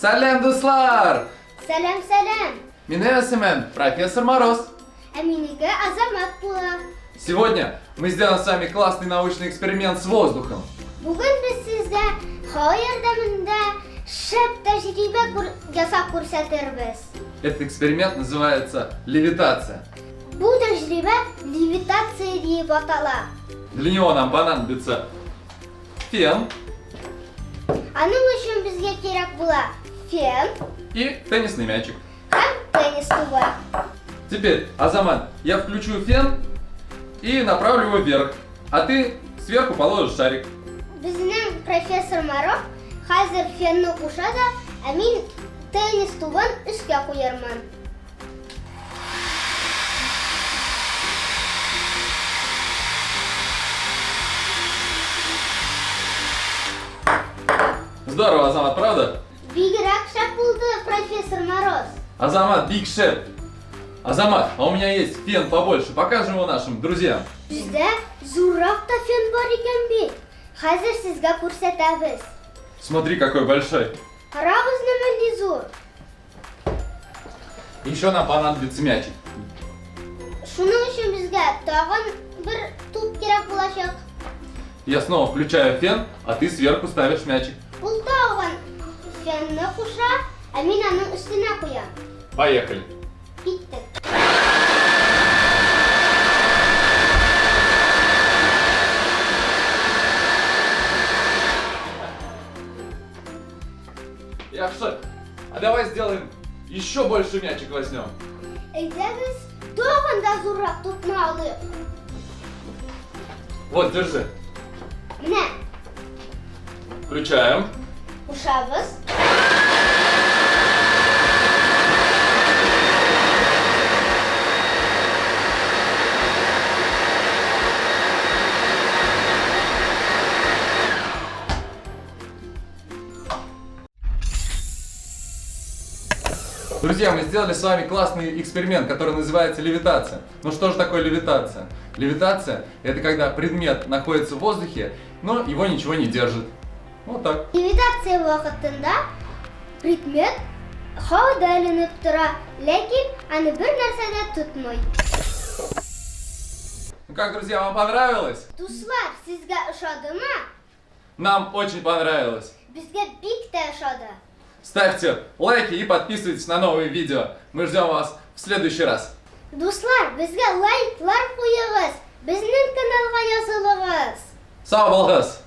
Сәлам, дуслар! Сәлам, сәлам! Минем исемем профессор Мороз. Ә минеке Азамат була. Сегодня мы сделаем с вами классный научный эксперимент с воздухом. Бүген без сезгә һава ярдәмендә шәп тәҗрибә күр- ясап күрсәтербез. Этот эксперимент называется левитация. Бу тәҗрибә левитация диеп атала. Для него нам понадобится фен Аның өчен безгә кирәк була фен и теннисный мячик. һәм теннис тубы. Теперь, Азамат, я включу фен и направлю его вверх, а ты сверху положишь шарик. Безнең профессор Мороз хәзер фенны куша да, ә мин теннис тубын өскә куярмын. Здорово, Азамат, правда? Бигрәк шәп булды, профессор Мороз. Азамат, бик шәп. Азамат, а у меня есть фен побольше, покажем его нашим друзьям. Бездә зуррак та фен бар икән бит. Хәзер сезгә күрсәтәбез. Смотри, какой большой. Карагыз, нинди зур. Еще нам понадобится мячик. Шуның өчен безгә тагын бер туп кирәк булачак. Я снова включаю фен, а ты сверху ставишь мячик. Ул тагын фенны куша, ә мин аның өстенә куям. Поехали. Киттек. Яхшы. А давай сделаем еще больше мячик возьмем. Әйдәгез, тагын да зуррак тупны алыйк. Вот, держи. Менә, Включаем. кушабыз. Друзья, мы сделали с вами классный эксперимент, который называется левитация. Ну что же такое левитация? Левитация – это когда предмет находится в воздухе, но его ничего не держит. Вот так. Левитация вакытында предмет һавада эленеп тора, ләкин аны бер нәрсә дә тотмый. Ну как, друзья, вам понравилось? Дуслар, сезгә ошадымы? Нам очень понравилось. Безгә бик тә ошады. Ставьте лайки и подписывайтесь на новые видео. Мы ждем вас в следующий раз. Дуслар, безгә лайклар куегыз, безнең каналга язылыгыз. Сау булыгыз!